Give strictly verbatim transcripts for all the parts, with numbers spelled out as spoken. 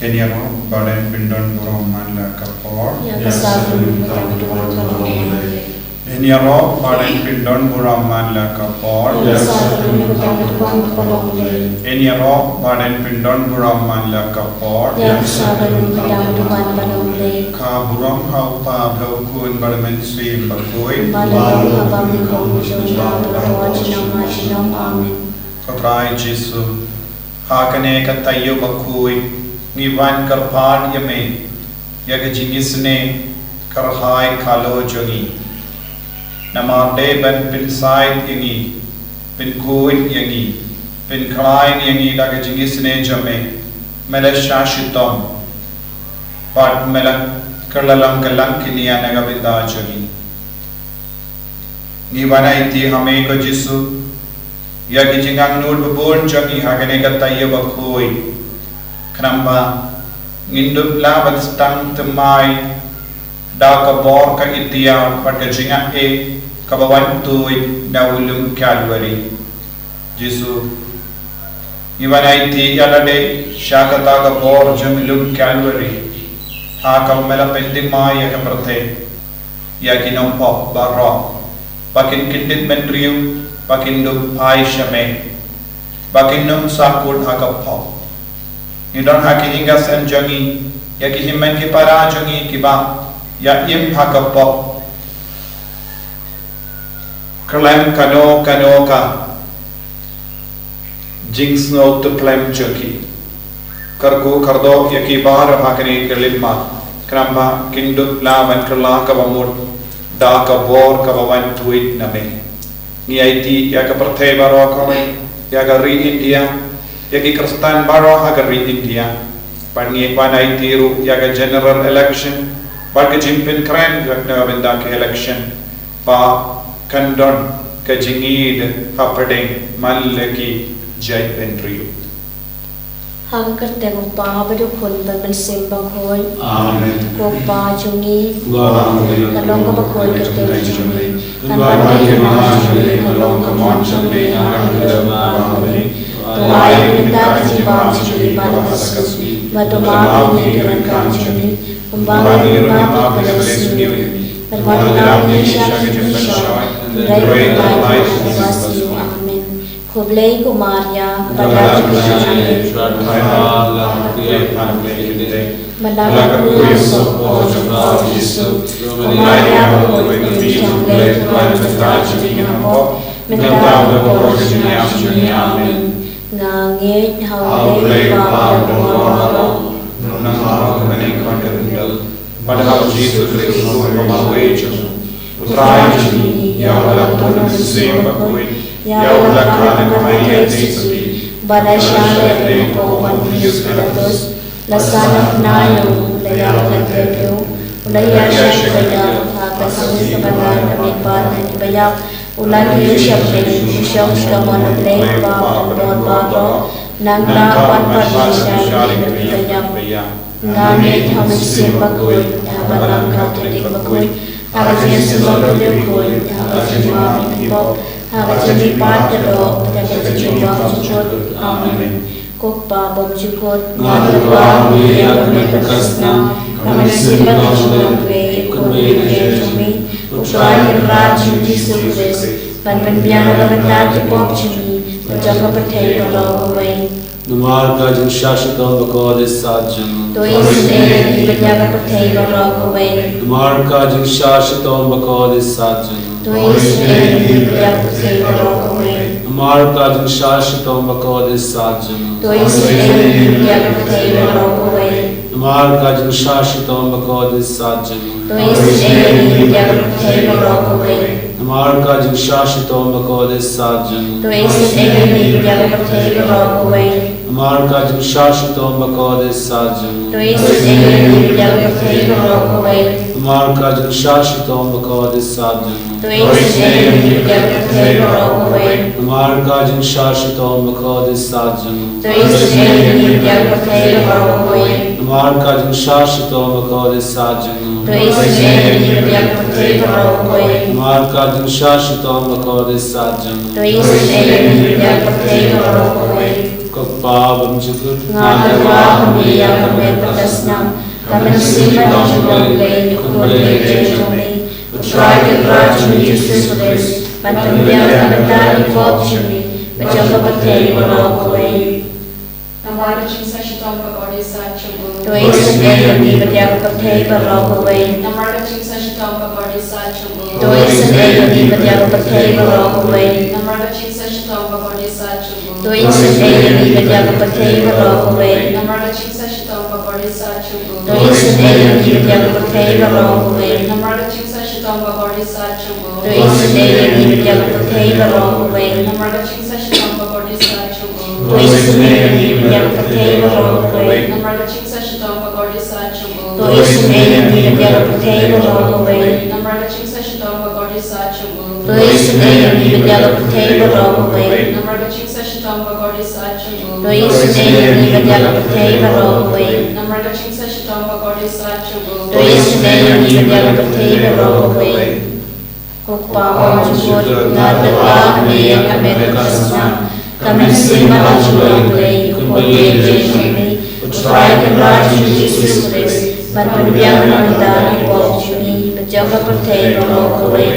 Ngin ïaroh ba yn pyndon burom man la ka por. Ïa ka sah ka mut ka bynta ka long. Ngin ïaroh ba yn pyndon burom man la ka por. Ïa ka sah ka mut ka bynta ka long. Ngin ïaroh ba yn pyndon burom man la ka por. Ïa ka sah ka mut ka bynta ka long. Ka burom ha u Kpa bad u Khun bad u Mynsiem Bakhuid. Bad la ka bam ka bam ka bam ka bam. Amen. Ko Trai Jisu, ha kane ka taïew bakhuid ngi wan kyrpad ïa me ïa ka jingisynei kyrhai khalo jong ngi. Namar dei ban pynsaid ïa ngi, pynkhuid ïa ngi, pynkhlaiñ ïa ngi da ka jingisynei jong me, me la shah shitom bad me la kylla long ka langknia na ka bynta jong ngi. Ngi wan aiti ha me ko Jisu ïa ki jingangnud babun jong ngi ha kane ka taïew bakhuid. Khnang ba ngin dup lah ban sdang thymmai da ka bor ka iktiar bad ka jingaiei kaba wan tuid na u lum Kalbari. Jisu, ngi wan aiti ïa lade sha kata ka bor jong u lum Kalbari, ha kaba me la pynthymmai ïa ka pyrthei, ïa ki nongpop baroh, ba kin kyndit bynriew, ba kin dup phai sha me, ba kin ym sahkut ha ka pop. Ngi don ha ki ïing ka sem jong ngi ïa ki hynmen ki para jong ngi kiba ïa im ha ka pop. Khlem kano kano ka jingsngew tiplem jong ki. Kyrkhu kyrdoh ïa ki baroh ha kane ka lyndet, khnang ba kin dup lah ban kylla kaba mut da ka bor kaba wan tuid na me. Ngi aiti ïa ka pyrthei baroh kawei, ïa ka ri India, ïa ki Khristan baroh ha ka ri India. Bad ngi wan aiti ruh ïa ka general election bad ka jingpynkhreh na ka bynta ka election, ba kan don ka jingïeid hapdeng man la ki jaitbynriew. Ha ka kyrteng u Kpa bad u Khun bad u Mynsiem Bakhuid. Amen. Ko Kpa jong ngi, uba ha bneng, ka long kaba khuid ka kyrteng jong me. Kan wanrah ka hima jong me, kan long ka mon jong me ha ka kyrteng ba ha bneng. To ai ïa ngi mynta ka jingbam jong ngi ba ha ka sngi, bad to map ïa ngi ki ryngkat jong ngi, kumba ngi map ïa kiba leh sniew ïa ngi. Bad wat ïalam ïa ngi sha ka jingpynshoi, hynrei to ai ïa ngi sha ka jingpynshoi. Amen. Khublei ko Maria, kaba don ka jingpynshoi, ka Trai ba ha me, bad la kyrkhu ïa ka jingpynshoi jong u Jisu. Ko Maria, khublei ïa me, khublei ïa me, mynta ka por jong ngi. Amen. Nga ngeit ha U Blei Kpa baroh, na ka bynta ka khun ka kynthei, bad ha U Jisu Khrist u khun ba marwei jong U Trai jong ngi, ïa uba la pun da U Mynsiem Bakhuid, ïa uba la kha na ka Maria Theisotti, bad la shah leh ha ka pop ban Pontius Pilatus, la sahnarphna ïa u, la ïaid ha ka kyrteng, la ïaishah ha ka kyrteng, ha ka sngi kaba ar, la mihpat na kiba ïap, u la kiew sha bneng, u shong sha ka mon U Blei Kpa uba don bor baroh, nangta un wan pat sha ki ba ïap. Nga ngeit ha U Mynsiem Bakhuid, ha ka Balang Katholik bakhuid, ha ka jingïaseng bakhuid, ha ka jingmap ïa ki pop, ha ka jingmihpat ka doh, bad ha ka jinglong jingkut. Amen. Ko Kpa bymjukut, nga tyrwa ha me ïa ka met ka snam, ka mynsiem bad ka jingim jong me, u kyrmen jong me, u Trai Kynrad jong ngi U Jisu Khrist, ban pynbiang na ka bynta ki pop jong ngi bad jong ka pyrthei baroh kawei. Namar ka jingshah shitom bakordit sat jong u. To isynei ïa ngi bad ïa ka pyrthei baroh kawei. Namar ka jingshah shitom bakordit sat jong u. To isynei ïa ngi bad ïa ka pyrthei baroh kawei. Namar ka jingshah shitom bakordit sat jong u. To isynei ïa ngi bad ïa ka pyrthei baroh kawei. Namar ka jingshah shitom bakordit sat jong u. To isynei ïa ngi bad ïa ka pyrthei baroh kawei. Namar ka jingshah shitom bakordit sat jong u. To isynei ïa ngi bad ïa ka pyrthei baroh kawei. Namar ka jingshah shitom bakordit sat jong u. To isynei ïa ngi bad ïa ka pyrthei baroh kawei. Namar ka jingshah shitom bakordit sat jong u. To isynei ïa ngi bad ïa ka pyrthei baroh kawei. Namar ka jingshah shitom bakordit sat jong u. To isynei ïa ngi bad ïa ka pyrthei baroh kawei. Namar ka jingshah shitom bakordit sat jong u. To isynei ïa ngi bad ïa ka pyrthei baroh kawei. Namar ka jingshah shitom bakordit sat jong u. To isynei ïa ngi bad ïa ka pyrthei baroh kawei. Ko Kpa bym jukut. Nga tyrwa ha me ïa ka met bad ka snam, ka mynsiem bad ka jinglong Blei, ïa u khun baieit jong me, U Trai Kynrad jong ngi Jisu Khrist, ban pynbiang na ka bynta ki pop jong ngi bad jong ka pyrthei baroh kawei. Namar ka jingsngewsih shitom ka kordit sat jong u. To isynei ïa ngi bad ïa ka pyrthei baroh kawei. Namar ka jingsngewsih shitom ka kordit sat jong u. To isynei ïa ngi bad ïa ka pyrthei baroh kawei. Namar ka jingsngewsih shitom ka kordit sat jong u. To isynei ïa ngi bad ïa ka pyrthei baroh kawei. Namar ka jingsngewsih shitom ka kordit sat jong u. To isynei ïa ngi bad ïa ka pyrthei baroh kawei. Namar ka jingsngewsih shitom ka kordit sat jong u. To isynei ïa ngi bad ïa ka pyrthei baroh kawei. Namar ka jingsngewsih shitom ka kordit sat jong u. To isynei ïa ngi bad ïa ka pyrthei baroh kawei. Namar ka jingsngewsih shitom ka kordit sat jong u. To isynei ïa ngi bad ïa ka pyrthei baroh kawei. Namar ka jingsngewsih shitom ka kordit sat jong u. To isynei ïa ngi bad ïa ka pyrthei baroh kawei. Namar ka jingsngewsih shitom ka kordit sat jong u. To isynei ïa ngi bad ïa ka pyrthei baroh kawei. Namar ka jingsngewsih shitom ka kordit sat jong u. To isynei ïa ngi bad ïa ka pyrthei baroh kawei. Ko Kpa bym jukut, nga tyrwa ha me ïa ka met bad ka snam, ka mynsiem bad ka jinglong Blei, ïa u khun baieit jong me, U Trai Kynrad jong ngi Jisu Khrist, ban pynbiang na ka bynta ki pop jong ngi bad jong ka pyrthei baroh kawei.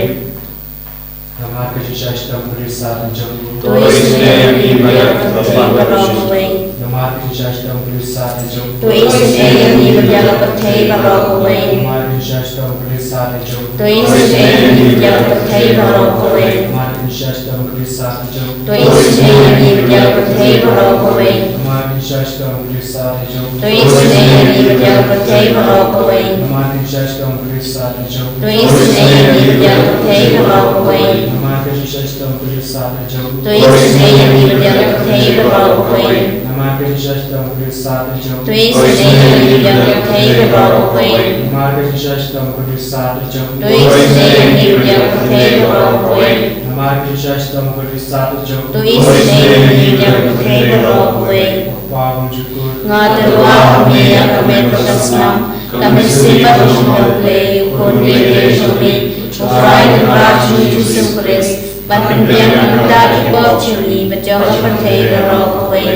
Namar ka jingsngewsih shitom ka kordit sat jong u. To isynei ïa ngi bad ïa ka pyrthei baroh kawei. Namar ka jingsngewsih shitom ka kordit sat jong u. To isynei ïa ngi bad ïa ka pyrthei baroh kawei. Namar ka jingsngewsih shitom ka kordit sat jong u. To isynei ïa ngi bad ïa ka pyrthei baroh kawei. Namar ka jingsngewsih shitom ka kordit sat jong u. To isynei ïa ngi bad ïa ka pyrthei baroh kawei. Namar ka jingsngewsih shitom ka kordit sat jong u. To isynei ïa ngi bad ïa ka pyrthei baroh kawei. Namar ka jingsngewsih shitom ka kordit sat jong u. To isynei ïa ngi bad ïa ka pyrthei baroh kawei. Namar ka jingsngewsih shitom ka kordit sat jong u. To isynei ïa ngi bad ïa ka pyrthei baroh kawei. Namar ka jingsngewsih shitom ka kordit sat jong u. To isynei ïa ngi bad ïa ka pyrthei baroh kawei. Namar ka jingsngewsih shitom ka kordit sat jong u. To isynei ïa ngi bad ïa ka pyrthei baroh kawei. Namar ka jingsngewsih shitom ka kordit sat jong u. To isynei ïa ngi bad ïa ka pyrthei baroh kawei. Ko Kpa bym jukut. Nga tyrwa ha me ïa ka met bad ka snam, ka mynsiem bad ka jinglong Blei, ïa u khun baieit jong me, U Trai Kynrad jong ngi Jisu Khrist, ban pynbiang na ka bynta ki pop jong ngi bad jong ka pyrthei baroh kawei.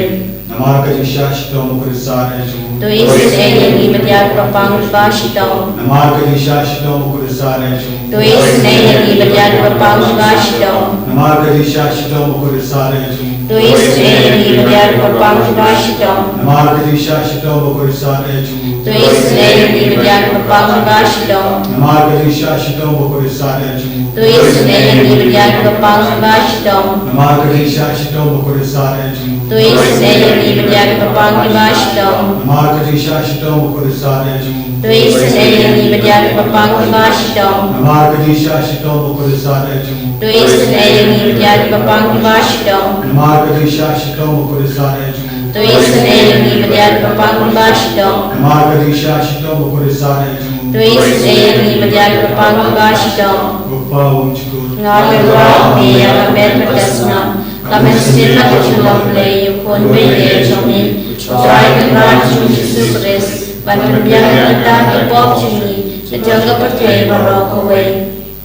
Namar ka jingsngewsih shitom ka kordit sat jong u. To isynei ïa ngi bad ïa ka kyrpang kaba shitom. Namar ka jingsngewsih shitom ka kordit sat jong u. To isynei ïa ngi bad ïa ka kyrpang kaba shitom. Namar ka jingsngewsih shitom ka kordit sat jong u. To isynei ïa ngi bad ïa ka kyrpang kaba shitom. Namar ka jingsngewsih shitom ka kordit sat jong u. To isynei ïa ngi bad ïa ka kyrpang kaba shitom. Namar ka jingsngewsih shitom ka kordit sat jong u. To isynei ïa ngi bad ïa ka kyrpang kaba shitom. Namar ka jingsngewsih shitom ka kordit sat jong u. To isynei ïa ngi bad ïa ka kyrpang kaba shitom. Namar ka jingsngewsih shitom ka kordit sat jong u. To isynei ïa ngi bad ïa ka kyrpang kaba shitom. Namar ka jingsngewsih shitom ka kordit sat jong u. To isynei ïa ngi bad ïa ka kyrpang kaba shitom. Namar ka jingsngewsih shitom ka kordit sat jong u. To isynei ïa ngi bad ïa ka kyrpang kaba shitom. Namar ka jingsngewsih shitom ka kordit sat jong u. To isynei ïa ngi bad ïa ka kyrpang kaba shitom. Ko Kpa bym jukut. Nga tyrwa ha me ïa ka met bad ka snam, ka mynsiem bad ka jinglong Blei, ïa u khun baieit jong me, U Trai Kynrad jong ngi Jisu Khrist, ban pynbiang na ka bynta ki pop jong ngi bad jong ka pyrthei baroh kawei.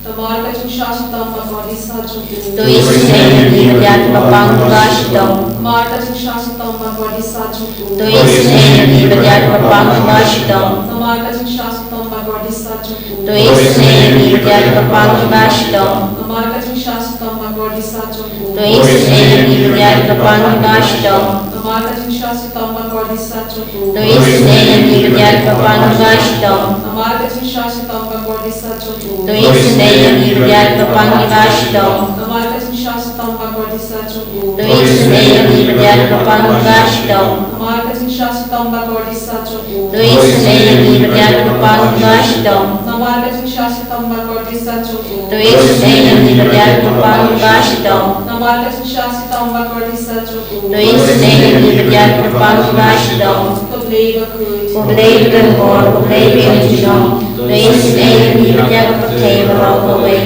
Namar ka jingsngewsih shitom ka kordit sat jong u. To isynei ïa ngi bad ïa ka kyrpang kaba shitom. Namar ka jingsngewsih shitom ka kordit sat jong u. To isynei ïa ngi bad ïa ka kyrpang kaba shitom. Namar ka jingsngewsih shitom ka kordit sat jong u. To isynei ïa ngi bad ïa ka kyrpang kaba shitom. Namar ka jingsngewsih shitom ka kordit sat jong u. To isynei ïa ngi bad ïa ka kyrpang kaba shitom. Namar ka jingsngewsih shitom ka kordit sat jong u. To isynei ïa ngi bad ïa ka kyrpang kaba shitom. Namar ka jingsngewsih shitom ka kordit sat jong u. To isynei ïa ngi bad ïa ka kyrpang kaba shitom. Namar ka jingsngewsih shitom ka kordit sat jong u. To isynei ïa ngi bad ïa ka kyrpang kaba shitom. Namar ka jingsngewsih shitom ka kordit sat jong u. To isynei ïa ngi bad ïa ka kyrpang kaba shitom. Namar ka jingsngewsih shitom ka kordit sat jong u. To isynei ïa ngi bad ïa ka kyrpang kaba shitom. Namar ka jingsngewsih shitom ka kordit sat jong u. To isynei ïa ngi bad ïa ka kyrpang kaba shitom. Ko Blei bakhuid, ko Blei badonbor, ko Blei baimjinong, to isynei ïa ngi bad ïa ka pyrthei baroh kawei.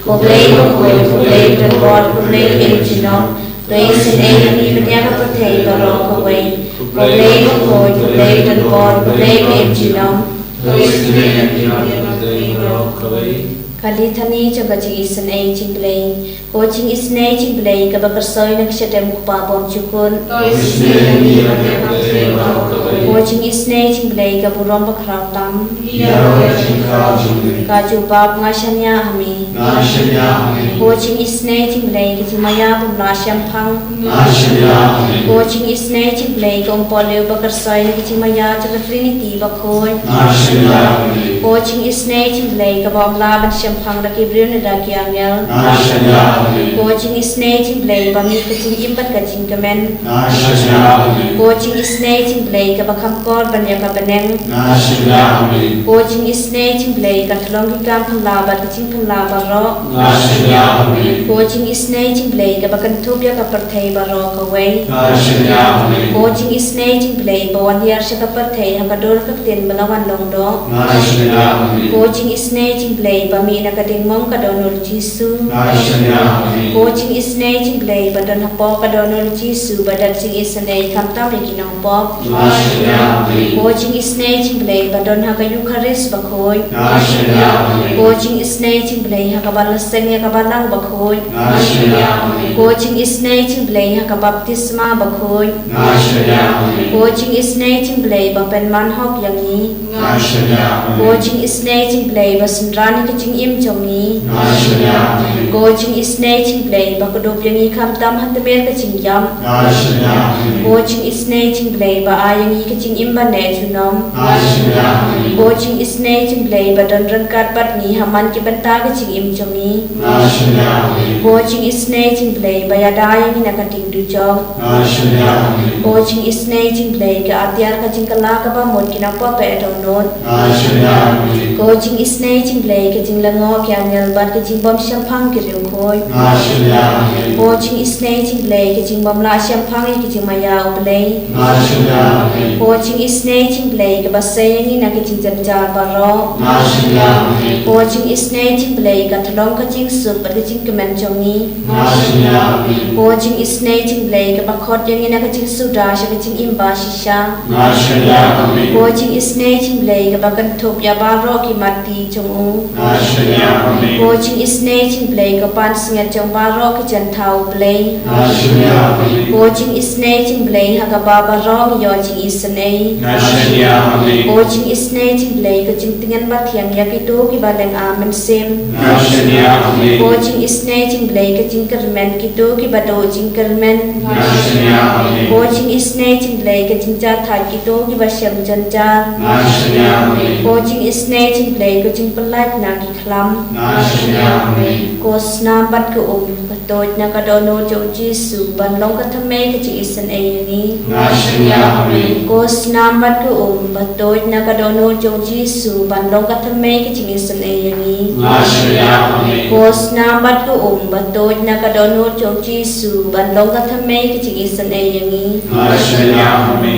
Ko Blei bakhuid, ko Blei badonbor, ko Blei baimjinong, to isynei ïa ngi bad ïa ka pyrthei baroh kawei. Ko Blei bakhuid, ko Blei badonbor, ko Blei baimjinong, to isynei ïa ngi bad ïa ka pyrthei baroh kawei. Ka Litani jong ka Jingisynei Jingblei. Ko Jingisynei Jingblei kaba kyrsoi na ka shadem u Kpa Bymjukut. To isynei ïa ngi ha ka pyrthei baroh kawei. Ko Jingisynei Jingblei ka burom bakhraw tam. Ïa ka jingkyrkhu jong ngi. Ka jubab, nga shaniah ha me. Nga shaniah ha me. Ko Jingisynei Jingblei ka jingmaïa bym lah shemphang. Nga shaniah ha me. Ko Jingisynei Jingblei ka umpohliew ba kyrsoi na ka jingmaïa jong ka Trinity Bakhuid. Nga shaniah ha me. Ko Jingisynei Jingblei kaba ym lah ban shemphang da ki briew ne da ki angel. Nga shaniah ha me. Ko Jingisynei Jingblei ba mih ka jingim bad ka jingkmen. Nga shaniah ha me. Ko Jingisynei Jingblei kaba kham kor ban ïa ka bneng. Nga shaniah ha me. Ko Jingisynei Jingblei ka thlong ki kam phylla bad ka jingphylla baroh. Nga shaniah ha me. Ko Jingisynei Jingblei kaba kynthup ïa ka pyrthei baroh kawei. Nga shaniah ha me. Ko Jingisynei Jingblei ba wan hiar sha ka pyrthei ha ka dur ka ktien ba la wan long doh. Nga shaniah ha me. Ko Jingisynei Jingblei ba mih na ka diengmong ka dohnud Jisu. Nga shaniah ha me. Ko Jingisynei Jingblei ba don hapoh ka dohnud Jisu ba dap jingisynei khamtam ïa ki nongpop. Nga shaniah ha me. Ko Jingisynei Jingblei ba don ha ka Eukharist Bakhuid. Nga shaniah ha me. Ko Jingisynei Jingblei ha kaba la seng ïa ka Balang Bakhuid. Nga shaniah ha me. Ko Jingisynei Jingblei ha ka baptisma bakhuid. Nga shaniah ha me. Ko Jingisynei Jingblei ba pynman hok ïa ngi. Nga shaniah ha me. Ko Jingisynei Jingblei ba synran ïa ka jingim jong ngi. Nga shaniah ha me. Ko Jingisynei Jingblei ba kdup ïa ngi khamtam ha tmier ka jingïap. Nga shaniah ha me. Ko Jingisynei Jingblei ba ai ïa ngi ka jingim bad neh junom. Nga shaniah ha me. Ko Jingisynei Jingblei ba don ryngkat bad ngi ha man ki bynta ka jingim jong ngi. Nga shaniah ha me. Ko Jingisynei Jingblei ba ïada ïa ngi na ka ding dujok. Nga shaniah ha me. Ko Jingisynei Jingblei ka atiar ka jingkylla kaba mut ki nongpop ba dohnud. Nga shaniah ha me. Ko Jingisynei Jingblei ka jinglyngngoh ki angel bad ka jingbym shemphang ki riewkhuid. Nga shaniah ha me. Ko Jingisynei Jingblei ka jingbym lah shemphang ïa ka jingmaïa U Blei. Nga shaniah ha me. Ko Jingisynei Jingblei kaba sei ïa ngi na ka jingjynjar baroh. Nga shaniah ha me. Ko Jingisynei Jingblei ka thlong ka jingsuk bad ka jingkmen jong ngi. Nga shaniah ha me. Ko Jingisynei Jingblei kaba khot ïa ngi na ka jingsuda sha ka jingim ba shisha. Nga shaniah ha me. Ko Jingisynei Jingblei kaba kynthup ïa baroh ki matti jong u. Nga shaniah ha me. Ko Jingisynei Jingblei ka pansngiat jong baroh ki jingthaw Blei. Nga shaniah ha me. Ko Jingisynei Jingblei ha kaba baroh ngi ïoh jingisynei. Nga shaniah ha me. Ko Jingisynei Jingblei ka jingtngen bathiang ïa kito kiba lynga mynsiem. Nga shaniah ha me. Ko Jingisynei Jingblei ka jingkyrmen kito kiba duh jingkyrmen. Nga shaniah ha me. Ko Jingisynei Jingblei ka jingjahthait kito kiba shem jynjar. Nga shaniah ha me. Ko Jingisynei Jingblei ka jingpyllait na ki khlam. Nga shaniah ha me. Ko snam bad ka um ba tuid na ka dohnud jong u Jisu ban long ka thymmei ka jingisynei ïa ngi. Nga shaniah ha me. Ko snam bad ka um ba tuid na ka dohnud jong u Jisu ban long ka thymmei ka jingisynei ïa ngi. Nga shaniah ha me. Ko snam bad ka um ba tuid na ka dohnud jong u Jisu ban long ka thymmei ka jingisynei ïa ngi. Nga shaniah ha me.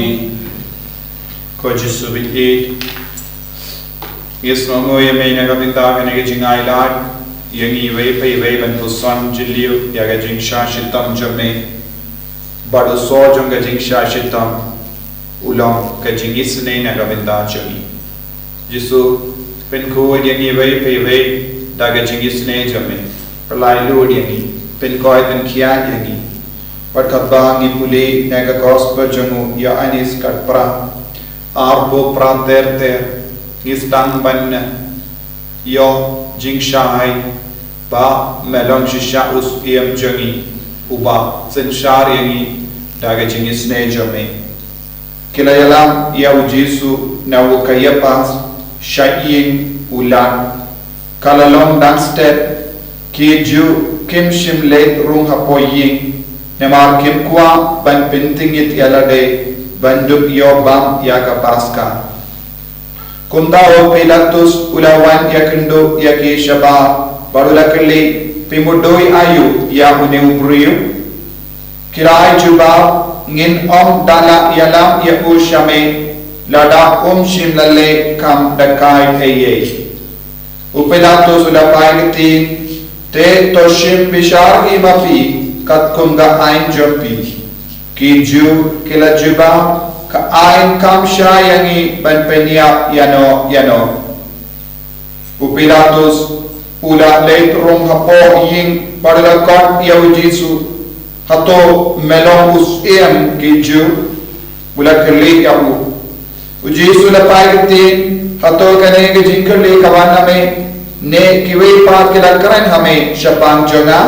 Ko Jisu ba ïeit, ngi sngewnguh ïa me na ka bynta kane ka jingai lad ïa ngi iwei pa iwei ban puson jylliew ïa ka jingshah shitom jong me. Bad u soh jong ka jingshah shitom u long ka jingisynei na ka bynta jong ngi. Jisu, pynkhuid ïa ngi iwei pa iwei da ka jingisynei jong me. Pynlait luid ïa ngi, pynkhuid pynkhiah ïa ngi. Bad katba ngi pule na ka gospel jong u Ïoannis khatphra, arphew phra ter ter, ngi sdang ban ïoh jingshai ba me long shisha u syiem jong ngi, uba synshar ïa ngi da ka jingisynei jong me. Ki la ïalam ïa u Jisu na u Kaiaphas sha ïing u lad. Ka la long dang stet, ki Jiw kim shym leit rung hapoh ïing, namar kim kwah ban pyntyngit ïa lade ban dup ïoh bam ïa ka Paska. Kumta u Pilatus u la wan ïakynduh ïa ki shabar bad u la kylli, phi mutdur aïu ïa une u briew? Ki la ai jubab, ngin ym da lah ïalam ïa u sha me lada um shym la leh kam da kai ei ei. U Pilatus u la phai ktien, te to shim bishar hi ma phi katkum ka aiñ jong phi. Ki Jiw ki la jubab, ka aiñ kam shai ïa ngi ban pynïap ïano ïano. U Pilatus U la leit rung hapoh ïing bad u la khot ïa u Jisu. Hato me long u syiem ki Jiw? U la kylli ïa u. U Jisu u la phai ktien, hato kane ka jingkylli ka wan ha me, ne kiwei pat ki la kren ha me shaphang jong nga?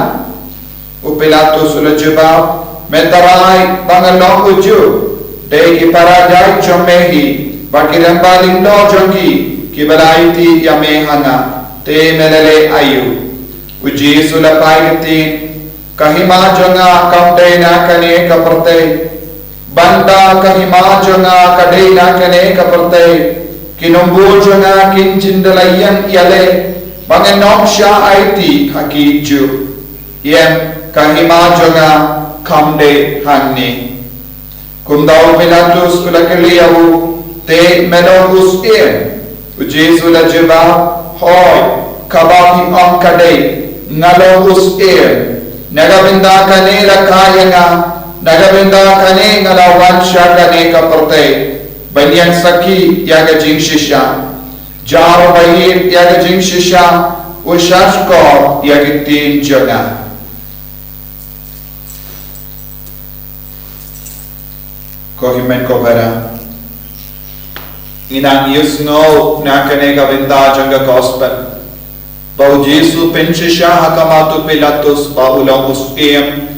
U Pilatus u la jubab, me tharai ba nga long u Jiw? Dei ki para jaid jong me hi bad ki rangbah lyngdoh jong ki kiba la aiti ïa me ha nga. Te me la leh aïu? U Jisu u la phai ktien, ka hima jong nga kam dei na kane ka pyrthei. Ban da ka hima jong nga ka dei na kane ka pyrthei, ki nongbud jong nga kin jin da la ïeng ïaleh ba ngan ym shah aiti ha ki Jiw. Em, ka hima jong nga kam dei hangne. Kumta u Pilatus u la kylli ïa u, te me long u syiem? U Jisu u la jubab, hooid, kaba phi ong ka dei, nga long u syiem. Na ka bynta kane la kha ïa nga, na ka bynta kane nga la wan sha kane ka pyrthei, ban ïeng sakhi ïa ka jingshisha. Jar uba ïeit ïa ka jingshisha u shahshkor ïa ka ktien jong nga. Ko hynmen ko para, ngi nang ïohsngew na kane ka bynta jong ka gospel ba u Jisu u pynshisha ha khmat u Pilatus ba u long u syiem,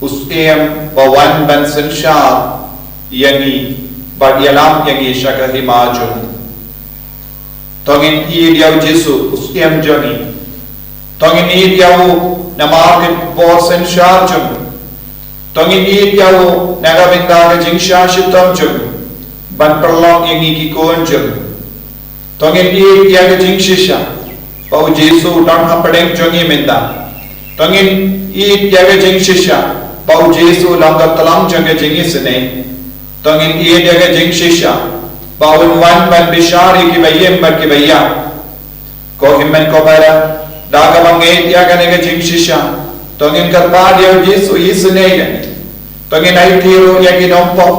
u syiem ba wan ban synshar ïa ngi bad ïalam ïa ngi sha ka hima jong u. To ngin ïeit ïa u Jisu u syiem jong ngi. To ngin ïeit ïa u namar ka bor synshar jong u. To ngin ïeit ïa u na ka bynta ka jingshah shitom jong u ban pynlong ïa ngi ki khun jong u. To ngin ïeit ïa ka jingshisha ba u Jisu u don hapdeng jong ngi mynta. To ngin ïeit ïa ka jingshisha ba u Jisu u long ka tlang jong ka jingisynei. To ngin ïeit ïa ka jingshisha ba un wan ban bishar ïa kiba im bad kiba ïap. Ko hynmen ko para, da kaba ngeit ïa kane ka jingshisha, to ngin kyrpad ïa u Jisu u isynei ïa ngi. To ngin aiti ruh ïa ki nongpop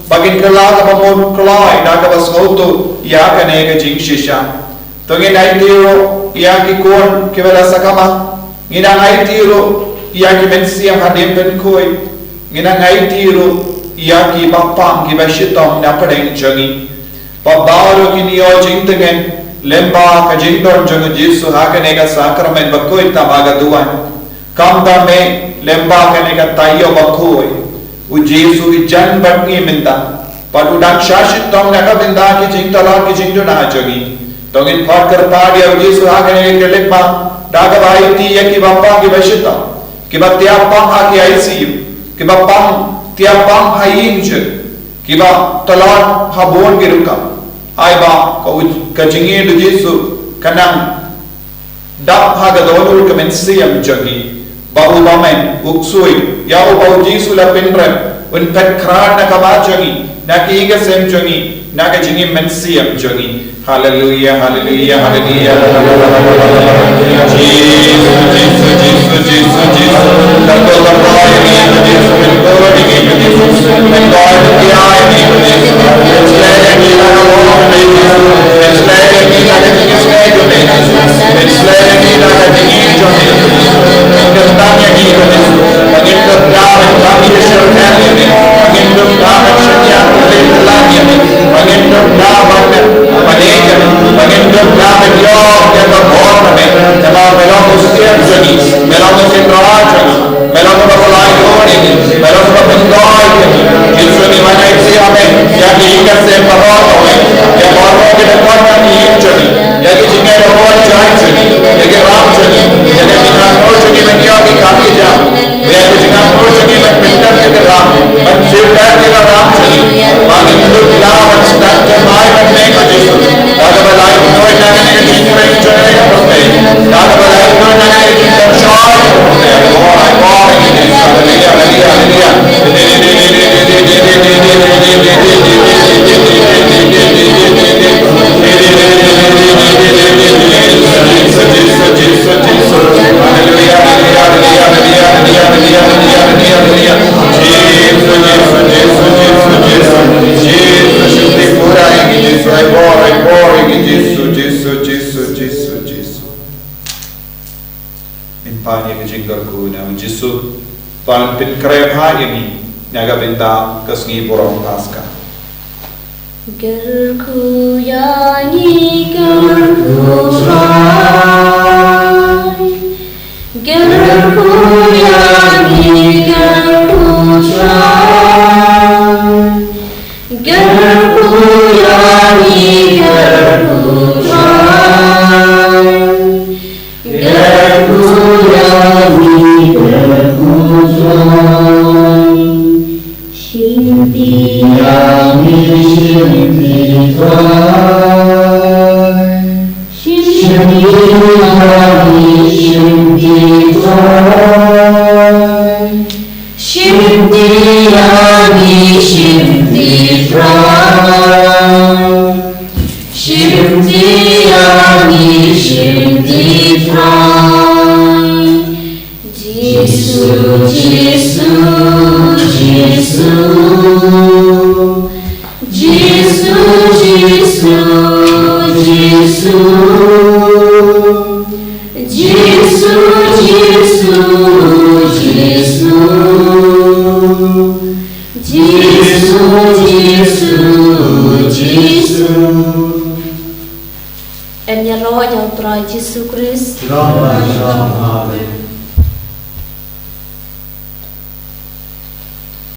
ba kin kylla kaba mut kloi da kaba sngewthuh ïa kane ka jingshisha. To ngin aiti ruh ïa ki khun kiba la sakma. Ngin nang aiti ruh ïa ki mynsiem hadien pynkhuid. Ngin nang aiti ruh ïa kiba pang kiba shitom na pdeng jong ngi. Ba baroh kin ïoh jingtngen lyngba ka jingdon jong u Jisu ha kane ka sakramen bakhuid tam ha ka duwan. Kumta me lyngba kane ka taïew bakhuid, u Jisu u jan bad ngi mynta. Bad u dang shah shitom na ka bynta ki jingtlot ki jingduna jong ngi. To ngin pat kyrpad ïa u Jisu ha kane ka khyllipmat da kaba aiti ïa kiba pang kiba shitom, kiba thiah pang ha ki I C U, kiba pang thiah pang ha ïing jong, kiba tlot ha bun ki rukom. Ai ba ka u, ka jingïeit u Jisu kan nang dap ha ka dohnud ka mynsiem jong ngi. Ba uba men u ksuid ïa uba u Jisu la pynrem un phet khrat na ka mat jong ngi, na ka ïing ka sem jong ngi, na ka jingim mynsiem jong ngi. Haleluia, haleluia, haleluia. Jisu, Jisu, Jisu, Jisu, Jisu. Jisu, ngi wan ai ïa me ïa ki ïing ka sem baroh kawei, ïa baroh ki dkhot ka ïing jong ngi, ïa ki jingïaroh jaiñ jong ngi, ïa ki ram jong ngi, ïa ki jingangnud jong ngi ban ïoh ki kam ki jam, ïa ki jingangnud jong ngi ban pyndep ïa ki Ban pynkhreh ha ïa ngi na ka bynta ka sngi burom Paska. Kyrkhu ïa ngi, kyrkhu Trai. Kyrkhu ïa ngi, kyrkhu Trai. Kyrkhu ïa ngi, kyrkhu Trai. Kyrkhu ïa ngi, kyrkhu Trai. Shimti ïa ngi, shimti Trai. Shimti ïa ngi, shimti Trai. Shimti ïa ngi, shimti Trai. Shimti ïa ngi, shimti Trai. Jisu, Jisu, Jisu. Jisu, Jisu, Jisu. Jisu, Jisu, Jisu. Jisu, Jisu, Jisu. Em ïaroh ïa u Trai Jisu Khrist.